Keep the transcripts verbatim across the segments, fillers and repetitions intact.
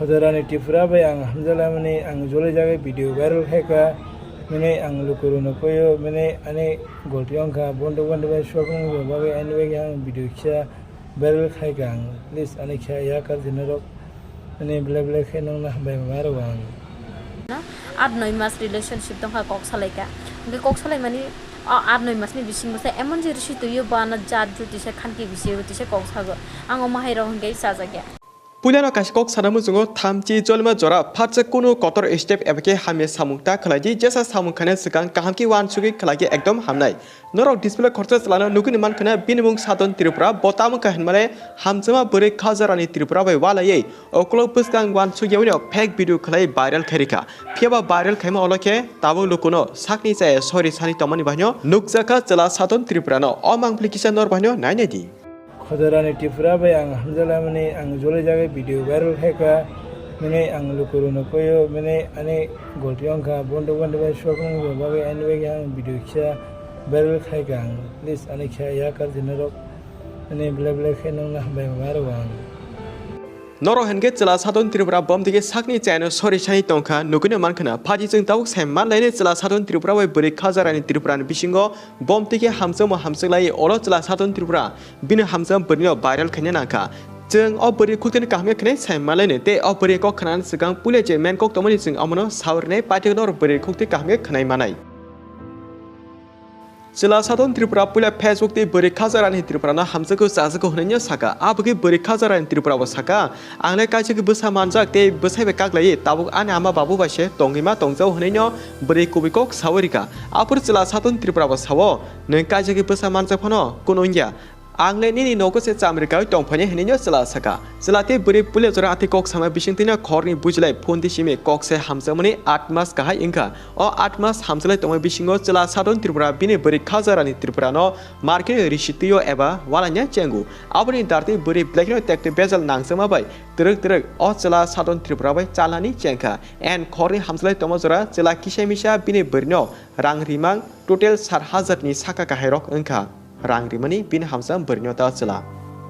Khojarani Tripura bai ang hamjaklamani ang jolai jagwi video viral khaikha, mane ang lukurokno koyo, mane ani golti wngkha, bondo bondo bai swkang bagwi ani bagwi ang video kisa viral khaikha ang, please ani kha ya karjinarok, mane belai belai khe nokno hambai ma rw ang. Na, aat noi mas relationship tongkha, kok salaikha. Hwnkhe kok salaimani, o aat noi masni bisingo se emon je risi twiyo bo ano jat jutisa khanti bisi rutisa kok sago. Ang omo hai rok hwnkhe chajakya. Puilano kaisa kok sana muchungo thamchi jolima jora phatsa kunu kotor step eba khe hamya samung ta khlai di, jesa samung khaina swkang kaham khe uansugwi khlai khe ekdom hamnai. Norok display khorsa chwlano nugwino mankha na bini mung Sadon Tripura, bo tamo kha hinmale hamjama bwrwi Khajarani Tripura bai walaiwi uklok bwskang uansukyawi no fake video khlai viral khairikha. Phiyaba viral khaima ulo khe tabuk lukuno sakni chaya sorry sani tongmani bahino nukjakha chwla Sadon Tripurano. O mangpili kisa nor bahino nainai di. Khojarani Tripura bai ang hamjaklamani ang jolai jagwi video viral khaikha, mane ang lukurokno koyo, mane ani golti wngkha, bondo bondo bai swkang bagwi ani bagwi ang video kisa viral khaikha ang, please ani kha ya karjinarok, mane belai belai khe nokno hambai ma rw ang. Norok hwnkhe chwla Sadon Tripura bom tike sakni chayano sorry sani tongkha, nugwino mankha na. Phaji chwng tabuk sai manlaini chwla Sadon Tripura bai bwrwi Khajarani Tripurani bisingo bom tike hamjakma hamjaklai olo chwla Sadon Tripura bini hamjakma bwrwino viral khaina nangkha. Chwng o bwrwi khuktini kaham khe khwnai sai manlaini tei o bwrwi kok khwnani swkang puila je main kok tongmani chwng omono sawi rwnai, paithago norok bwrwi khukti kaham khe khwnai manai. Chwla Sadon Tripura puila Facebook tei bwrwi Khajarani Tripurano hamjakgo chajakgo hwnwi no saka. Abagwi bwrwi Khajarani Tripura bo saka, "Ang le kaisa khe bwsa manjak tei bwsai bai kaklaiwi tabuk ani ama babu bai se tongwi ma tongjao," hwnwi no bwrwi kubui kok sawi rikha. Aphuru chwla Sadon Tripura bo sao, "Nwng kaisa khe bwsa manjak phano kunu wngya. Ang le nini nogo se chamri kawi tongphainai," hwnwi no chwla saka. Chwla tei bwrwi puila jora atwi kok sama bisingtwi no khorni bujilai phone di simi kok se hamjakmani aat mas kahai wngkha. O aat mas hamjaklai tongma bisingo chwla Sadon Tripura bini bwrwi Khajarani Tripurano markhe risi twi-o eba walaina chengo. Aboni dartwi bwrwi belai kheno tekto bejal nangjakma bai twrwk twrwk o chwla Sadon Tripura bai chalnani chengkha. En khorni hamjaklai tongma jora chwla kisa misa bini bwrwino rang rimang total sat hajar ni saka kahairok wngkha. Rang rimani bini hamjak bwrwino ta chwla.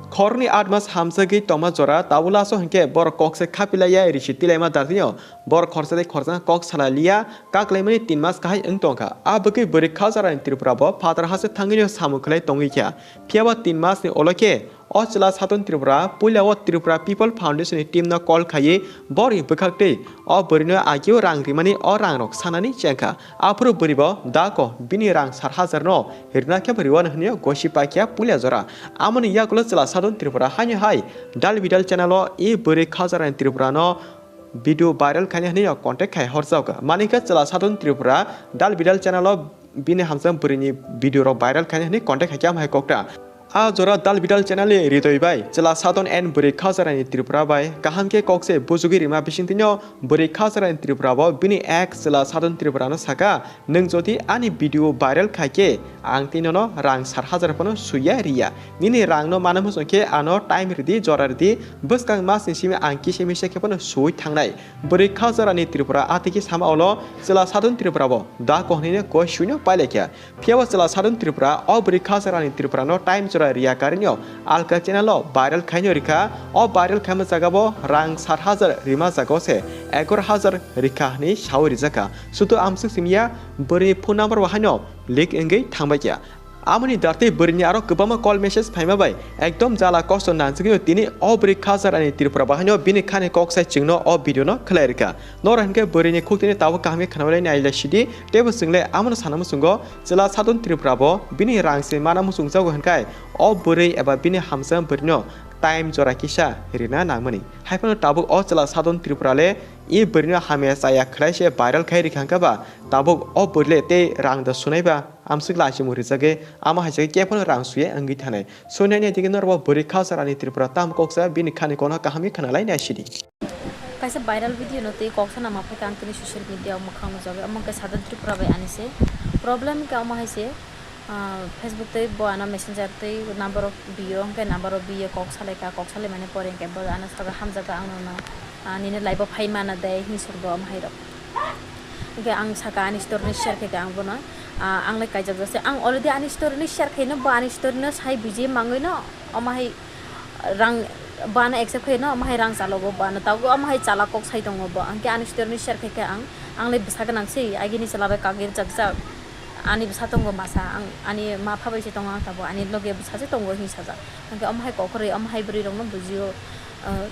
Khorni aat mas hamjagwi tongma jora tabuk laso hinkhe borok kok se khapilaiya risi tilaima dartwino borok khorsa tei khorsa kok salai liya, kaklaimani tin mas kahai wng tongkha. A bwkhe bwrwi Khajarani Tripura bo phatar hase thangwino samung khlai tongwi kha. Phiyaba tin masni ulo khe o chwla Sadon Tripura puila o Tripura People Foundation ni team no call khaiwi borokni bwkhak twi o bwrwino agio rang rimani o rangrok sanani chengkha. Aphuru bwrwi bo dako bini rang sat hajar no rina khe bo riwano hwnwi gosi paikha puila jora. Amoni yagulo chwla Sadon Tripura haino hai Dal Bidal channel o e bwrwi Khajarani Tripura no video viral khaina hwnwi contact khai horjak. Manikha chwla Sadon Tripura Dal Bidal channel o bini hamjak bwrwini video rok viral khaina hwnwi contact khaikha amhai kokta. A jora Dal Bidal channel ni ritwi bai chwla Sadon and bwrwi Khajarani Tripura bai kaham khe kok se bujugwi rima bisingtwino bwrwi Khajarani Tripura bo bini ex chwla Sadon Tripura no saka, "Nwng jodi ani video viral khai khe ang tei nono rang sat hajar phano suiya riya. Nini rang no mana muchung khe ano time ridi, jora ridi, bwskang mas ni simi ang kisa misa khe phano sui thangnai." Bwrwi Khajarani Tripura atiki sama ulo chwla Sadon Tripura bo da kohnini koi suino pailaikha. Phiyaba chwla Sadon Tripura o bwrwi Khajarani Tripura no time jora riya karinio alka channel o viral khaino rikha. O viral khaima jaga bo rang sat hajar rima jaga o se egaroh hajar rikha hwnwi sawi rijakha. Sudu amswk simiya bwrwi phone number bo haino leak wngwi thangbaikha. Amoni dartwi bwrwini aro kwbangma call message phaima bai ekdom jala kosto nangjagwino tini o bwrwi Khajarani Tripura bo haino bini khani kok sai chwngno o video no khlai rikha. Norok hinkhe bwrwini khuktini tabuk kaham khe khwnawilai nailai sidi, teibo chwngle amono sana muchungo chwla Sadon Tripura bo bini rang se mana muchungjago hinkhai o bwrwi eba bini hamjak bwrwino time jora kisa rina nangmani. Haiphano tabuk o chwla Sadon Tripura le e bwrwino hamya chaya khlai se viral khai rikha hinkhe ba tabuk o bwrwi le tei rang da sunai ba amswk lachimung rijagwi amo hai jagwi kephano rang suya wngwi thanai. Suinani digi norbo bwrwi Khajarani Tripura tam koksa bini khani kono kaham khe khwnalai naisidi. Kaisa viral video no tei kok sana ma phaikha ang tini social media o mwkhang nukjagwi, omo khe Sadon Tripura bai ani se. Problem khe omo hai se, ah, Facebook tei bo ano messenger tei number o biyo, hwnkhe number o biye kok salaikha, kok salaimani pore hwnkhe bo ano saka hamjakgo ang nono, ah, nini live o phai mana de hinwi sorgo omo hai rok. Hwnkhe ang saka ani story no share khaikha ang bono, ah, ang lai kaijak jase, ang already ani story no share khaino, bo ani story no sai biji mangwi no omo hai rang Bo ano accept khaino, omo hai rang chalogo bo ano, tabuk omo hai chala kok sai tongo bo. Hwnkhe ani story ni share khaikhe ang, ang lai bwsa gwnang se, agini chwla bai kagwi rwjakjak. Ani bwsa tongo masa, ang ani ma pha bai se tongo, ang tabuk ani loge bwsa se tongo hinwi sajak. Hwnkhe omo hai kok kwrwi, omo hai bwrwi rokno bujio, ah,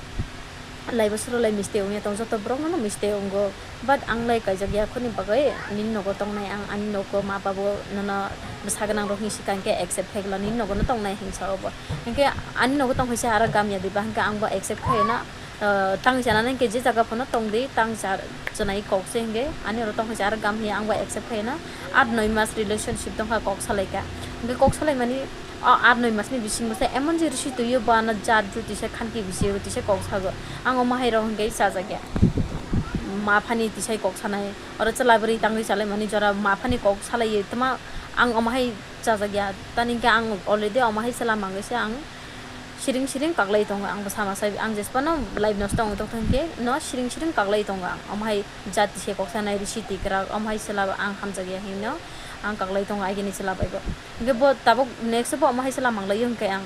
laibo soro lai mistake wngya tong, joto borok no mistake wngo. But ang lai kaijak ya khoni bagwi nini nogo tongnai, ang ani nogo ma babo nono bwsa gwnang rok hinwi swkang khe accept khai glak, nini nogo no tongnai hinwi sa obo. Hwnkhe ani nogo tong khaisa aro gamya diba, hwnkhe ang bo accept khai na, ah, tang chana nang khe je jaga phano tong di, tang cha-, chanai kok se hwnkhe ani oro tong khaisa aro gam hiya ang bo accept khai na. Aat noi mas relationship tong kha, kok salai kha, hwnkhe kok salai mani o aat noi mas ni bisingo se emon je risi twi o bo ano jat jut tisa khanki bisi tisa kok sago. Ang omo hai rok hwnkhe chajak ya. Ma phani tisai kok sanai. Oro chwla bwrwi tangwi chalai mani jora ma phani kok salai tama ang omo hai chajak ya. Tani hwnkhe ang already omo hai chwla mangwi se ang siring siring kaglai tongo. Ang bwsa masa ang jesphano life nosto wngwi tongkha hwnkhe no siring siring kaglai tongo ang. Omo hai jat tisai kok sanai risi twi kwrak omo hai chwla ang hamjak ya hino ang kaglai tongo agini chwla bai bo. Hwnkhe bo tabuk next bo omo hai chwla manglai hwnkhe ang.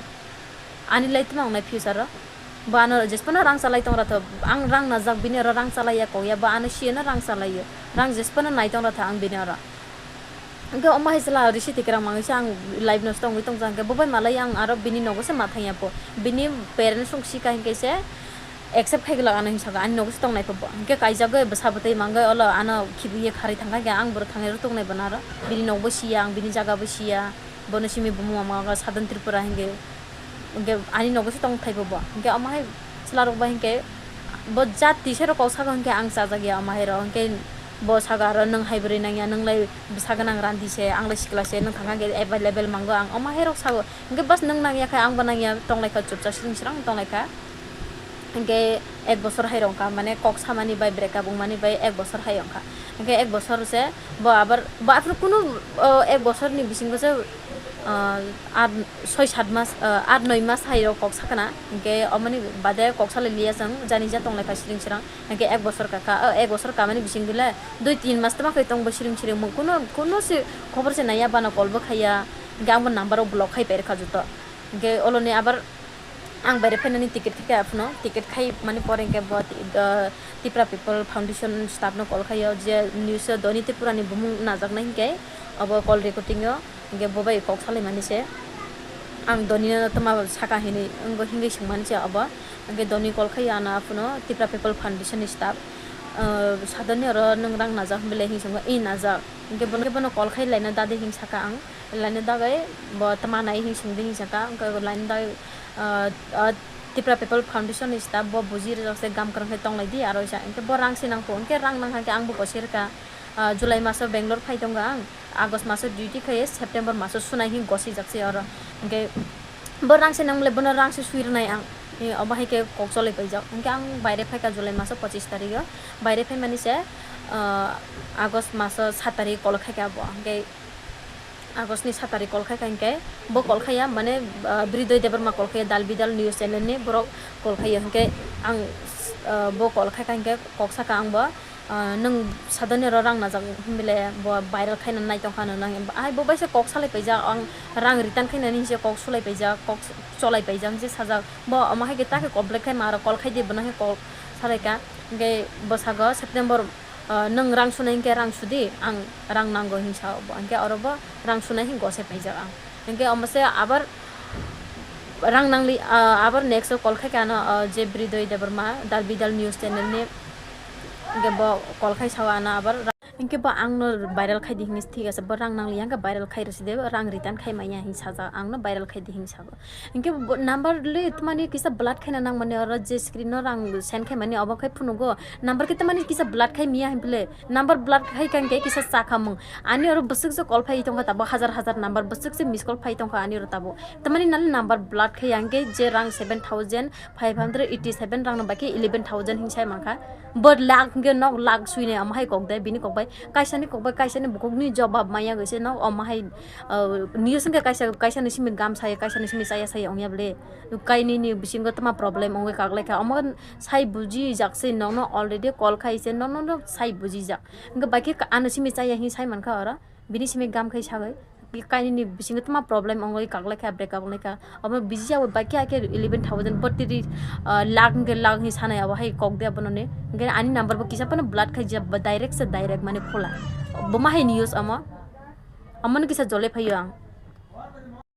Ani lai tma wngnai future o? Bo ano jesphano rang chalai tong ratho, ang rang najak bini oro rang chalai ya kok ya, bo ano siyano rang chalai o, rang jesphano nai tong ratho ang bini oro. Hwnkhe omo hai chwla risi twi kwrak mangwi se ang life nosto wngwi tong jak, hwnkhe bo bai malai ang aro bini nogo se ma thang ya po, bini parents rok si kha hwnkhe se accept khai glak ano hinwi sakha, ani nogo se tong nai po bo, hwnkhe kaijagwi bwsa bwtwi mangwi olo ano khibiwi kharwi thang kha, hwnkhe ang bo thangwi rw tongnai bono aro, bini nokbo siya, ang bini jagabo siya, bono simi bumung ama sadon Tripura hwnkhe. Hwnkhe ani nogo se tong thaibo bo. Hwnkhe omo hai chwla rok bai hwnkhe bo jat tisa rok kok sago hwnkhe ang chajak ya omo hai rok. Hwnkhe bo sago aro nwng hai bwrwi nang ya, nwng lai bwsa gwnang randi se, ang lai sikla se, nwng thang kha hwnkhe available mango ang omo hai rok sago. Hwnkhe bas nwng nang ya khe ang bo nang ya tong lai kha chupcha siring srang tong lai kha. Hwnkhe ek bosor hai rok wngkha, mane kok samani bai breakup wngmani bai ek bosor hai wngkha. Hwnkhe ek bosor se bo abar, bo aphuru kunu, o, ek bosorni bisingo se, o, aat, soi sat mas, o, aat noi mas hai rok kok sakana. Hwnkhe omoni bade kok salai liya chwng, jani ja tong lai kha siring srang. Hwnkhe ek bosor kaka, o, ek bosor kamani bising bile dui tin mas tama khai tong bo siring siring, mo kunu, kunu se khobor se naiya, bana call bo khaiya. Hwnkhe ang bo number rok block khai pai rwkha joto. Hwnkhe oloni abar ang baire phainani ticket khai kha aphano, ticket khai mani pore hwnkhe bo ti-, ah, Tipra People Foundation staff no call khai o, je news o Doni Tripura ni bumung najaknai hwnkhe obo call recording o, hwnkhe bo bai kok salai mani se ang Doni no tama saka hinwi wngwi swng mani se obo, hwnkhe Doni call khai o ano aphano Tipra People Foundation ni staff, ah, sadoni oro nwng rang najak hwn bile hinwi swngo, i najak, hwnkhe bono, bono call khai laina dadi hinwi saka ang. Laina dagwi bo tama nai hinwi swngdi hinwi sakha, hwnkhe bo laina dagwi, ah, ah, Tipra People Foundation ni staff bo buji rwjak se gam kwrwng khe tong lai di aro sa, hwnkhe bo rang se nang kho, hwnkhe rang nang kha khe ang bo gosi rwkha, ah, July maso Bangalore phai tongo ang, August maso duty khai September maso sunai hinwi gosi jak se oro, hwnkhe bo rang se nang le bono rang se sui rwnai ang, eh, obo hai khe kok cholai paijak, hwnkhe ang baire phai kha July maso pochis tarikh o, baire phai mani se, ah, August maso sat tarikh call khai kha bo, hwnkhe August ni sat tarikh call khai kha hwnkhe bo call khaiya, mane, ah, Bridoy Debbarma call khaiya, Dal Bidal News channel ni borok call khaiya hwnkhe ang, ah, bo call khai kha hwnkhe kok saka ang bo, ah, nwng sadoni oro rang najak hwnbile bo viral khaina nai tongkha nang, ai bo bai se kok salai paijak, ang rang return khainani hinse kok sulai paijak, kok cholai paijak hinse sajak, bo omo hai khe ta khe complain khai ma aro call khai di, bono khe call salai kha hwnkhe bo sago September ah, nwng rang sunai hwnkhe rang sudi, ang rang nango hinwi sa bo. Hwnkhe oro bo rang sunai hwnkhe gose paijak ang. Hwnkhe omo se abar rang nangli, ah, abar next o call khai kha ano, ah, je Bridoy Debbarma, Dal Bidal News channel ni. Hwnkhe bo call khai sao ano abar ra-, hwnkhe bo ang no viral khai di hinwi thik ase, bo rang nangli hwnkhe viral khai rwsi de, rang return khai manya hinwi sajak, ang no viral khai di hinwi sago. Hwnkhe bo number le tmani kisa blood khaina nang mani oro je screen no rang send khai mani obo khai phunugo. Number khe tmani kisa blood khai miya hwnkhe le. Number blood khai kha hwnkhe kisa chakhamung. Ani oro bwswk se call phai tongkha tabo hajar hajar number bwswk se miss call phai tongkha ani oro tabo. Tmani nal number blood khai ya hwnkhe je rang seven thousand five hundred eighty seven rang no bai khe eleven thousand hing sai mankha. Bo lakh hwnkhe nok lakh suinai omo hai kok de bini kok bai. Kaisa ni kok bai kaisa ni bukhuk ni jobab maya gwi se nok omo hai Oh, news wngkha kaisa, kaisa ni simi gam saya, kaisa ni simi chaya saya wngya bole. Kainwi ni bisingo tma problem wngwi kaglai kha. Omo sai buji jak se nokno already call khai se nokno no sai buji jak. Hwnkhe bai khe ano simi chaya hinwi sai mankha oro. Bini simi gam khai sagwi. Kainwi ni bisingo tma problem ongwi kaklai kha, break up wngnai kha. Omo bisi abo bai khe eleven thousand botiri lakh hwnkhe lakh ni sanai abo hai kok de abono ni. Hwnkhe ani number bo kisa phano block khai jia, direct se direct mane khola. Bo ma hai news omo. Omo no kisa jole phaio ang.